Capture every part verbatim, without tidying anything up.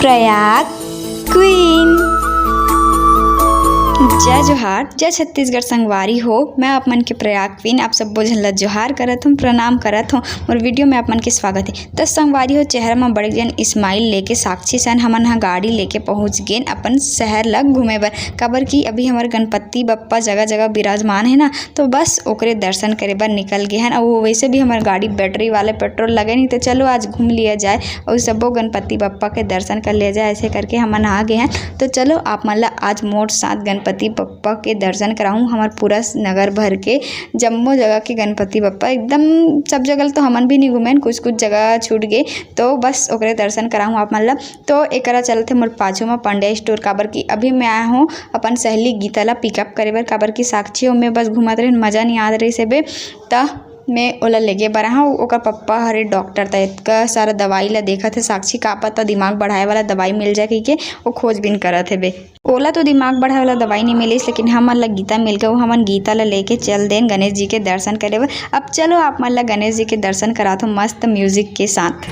Prayag queen. जय जोहार, जय छत्तीसगढ़ संगवारी हो। मैं आप मन के प्रयाग क्वीन आप सब्बो झन ला जोहार करत हूँ, प्रणाम करत हूँ। मोर वीडियो में आप मन के स्वागत है। त संगवारी हो, चेहरा म बड़े जन स्माइल लेके साक्षी सन हमन ह गाड़ी लेके पहुँच गेन अपन शहर ला घूमे बर, काबर कि अभी हमर गणपति बप्पा जगह जगह विराजमान है ना, तो बस ओकरे दर्शन करे बर निकल गे हन। अउ वैसे भी हमर गाड़ी बैटरी वाले पेट्रोल लगे नहीं, तो चलो आज घूम लिया जाए अउ सब्बो गणपति बप्पा के दर्शन कर लिया जाए। ऐसे करके हमन आ गे हन। तो चलो आप मन ला आज मोर साथ गणपति बप्पा के दर्शन कराहूँ। हमर पूरा नगर भर के जम्मो जगह के गणपति बप्पा, एकदम सब जगह तो हमन भी नहीं घूमेन, कुछ कुछ जगह छूट गे, तो बस ओकरे दर्शन कराहूँ आप मन ला। तो एकरा चलथे मोर पाछू म पांड्या स्टोर, काबर कि अभी मैं आया हूँ अपन सहेली गीता ला पिकअप करे बर, काबर कि साक्षी अउ मैं बस घूमत रहेन, मजा नहीं आत रहिस हे बे, त मैं ओला लेगे बर आया हूँ। ओकर पप्पा हरे डॉक्टर, त इतका सारा दवाई ला देखत हे साक्षी, का पता दिमाग बढ़ाए वाला दवाई मिल जाए कहिके वो खोजबीन करत हे बे। ओला तो दिमाग बढ़ाए वाला दवाई नहीं मिलिस, लेकिन हमन ला गीता मिल गए, वो हमन गीता ला लेके चल देन गणेश जी के दर्शन करे बर। अब चलो आप मन ला गणेश जी के दर्शन करात हूँ मस्त म्यूजिक के साथ।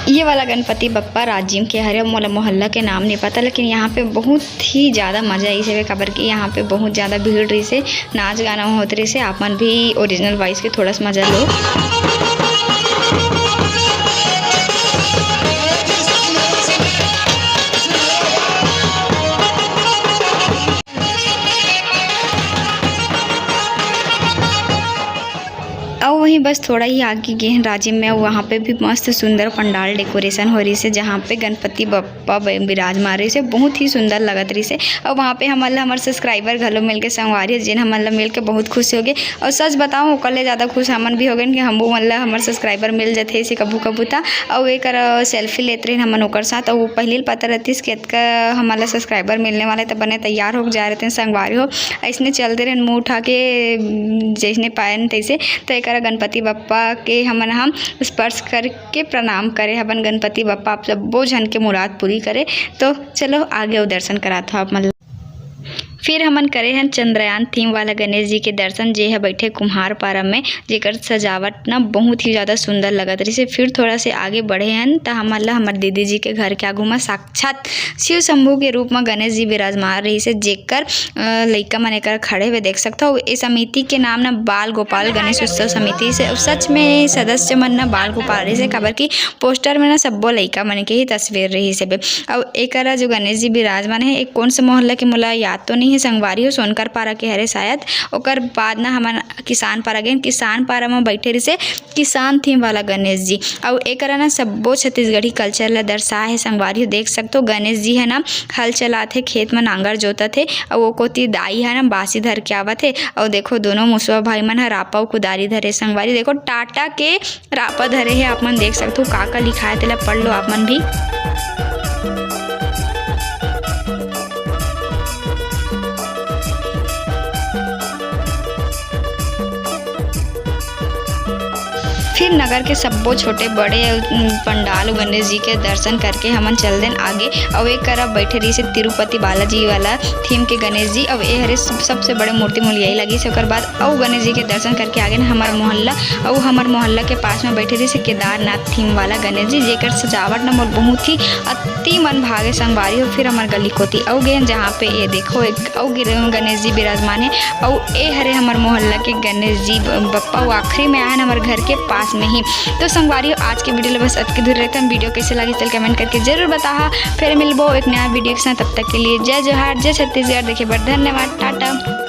ये वाला गणपति बप्पा राजिम के हरे, मोला मोहल्ला के नाम नहीं पता, लेकिन यहाँ पे बहुत ही ज़्यादा मज़ा आइस हवे, काबर कि यहाँ पे बहुत ज़्यादा भीड़ रहिस हे, नाच गाना होत रहिस हे। आप मन भी ओरिजिनल वॉइस के थोड़ा सा मज़ा लो। अउ वहीं बस थोड़ा ही आगे गे हन राजिम में, वहाँ पे भी मस्त सुंदर पंडाल डेकोरेशन हो रहिस हे, जहाँ पे गणपति बप्पा ब-, विराजमान रहिस हे, बहुत ही सुंदर लगत रहिस हे। अउ वहाँ पे हमन ला हमर सब्सक्राइबर घलो मिल के संगवारी, जिन हमन ला मिल के बहुत खुशी हो गे। अउ सच बताऊँ, ओकर ले ज़्यादा खुश हमन भी हो गेन कि हमू मन ला हमर सब्सक्राइबर मिल जथे ऐसे कभू कभू ता। अउ एकर सेल्फी लेत रहिन हमन ओकर साथ, अउ वो पहिली पता रहतिस कि अतका हमन ला सब्सक्राइबर मिलने वाला हे, त बने तैयार होके जाए रहते हैं संगवारी हो। अइसने चलते रहन मुँह उठा के, जइसने पायन तइसे। त एकरा गणपति बप्पा के हमन ह स्पर्श करके प्रणाम करे हवन। गणपति बप्पा आप सब्बो झन के मुराद पूरी करे। तो चलो आगे अउ दर्शन करात हो आप मन ला। फिर हमन करे हन चंद्रयान थीम वाला गणेश जी के दर्शन, जे ह बैठे कुम्हार पारा में, जेकर सजावट ना बहुत ही ज़्यादा सुंदर लगत रहिस हे। फिर थोड़ा से आगे बढ़े हन, त हमन ला हमर दीदी जी के घर के आगू म साक्षात शिव शंभू के रूप म गणेश जी विराजमान रहिस हे, जेकर, अ, लइका मन एकर खड़े हुए देख सकथव। ए समिति के नाम ना बाल गोपाल गणेश उत्सव समिति से, अउ सच में सदस्य मन ना बाल गोपाल रहिस हे, काबर कि पोस्टर में ना सब्बो लइका मन के ही तस्वीर रहिस हे बे। अउ एकरा जो गणेश जी विराजमान हे, एक कौन से मोहल्ला के मोला याद तो नहीं है, संगवारी हो, सोनकर पारा के हरे शायद। ओकर बाद ना हमन किसान पारा गेन, किसान पारा म बैठे रहिस हे किसान थीम वाला गणेश जी। अउ एकरा ना सब्बो छत्तीसगढ़ी कल्चर ला दर्शाए हे संगवारी हो। देख सकथो गणेश जी है ना हल चलात हे, खेत म नांगर जोतत हे, अउ ओ कोती दाई है ना बांसी धर के आवत हे। अउ देखो दोनों मुसवा भाई मन ह रापा अउ कुदारी धरे संगवारी। देखो टाटा के रापा धरे हे, आप मन देख सकथो का का लिखाए तेला पढ़ लो आप मन भी। फिर नगर के सब्बो छोटे बड़े, उम, पंडाल गणेश जी के दर्शन करके हमन चल देन आगे। अउ एक करा बैठे रहिस हे तिरुपति बालाजी वाला theme के गणेश जी। अउ ए हरे सब-, सबसे बड़े मूर्ति मोला यही लगिस हे। ओकर बाद अउ गणेश जी के दर्शन करके आगे न हमर मोहल्ला, अउ हमर मोहल्ला के पास में बैठे रहिस हे केदारनाथ theme वाला गणेश जी, जेकर सजावट न मोला बहुत ही अति मन भागे संगवारी हो। फिर हमर गली कोती अउ गेन, जहाँ पे ये देखो एक अउ गिर-, गणेश जी विराजमान हे। अउ ए हरे हमर मोहल्ला के गणेश जी ब-, बप्पा, वो आखिरी में आए हैं हमर घर के पास में ही। तो संगवारी हो, आज के video ले बस अतके दूर रहते हैं। Video कैसे लगी चल comment करके जरूर बताहा। फिर मिलबो एक नया video के साथ, तब तक के लिए जय जोहार, जय छत्तीसगढ़। देखे बर धन्यवाद, टाटा।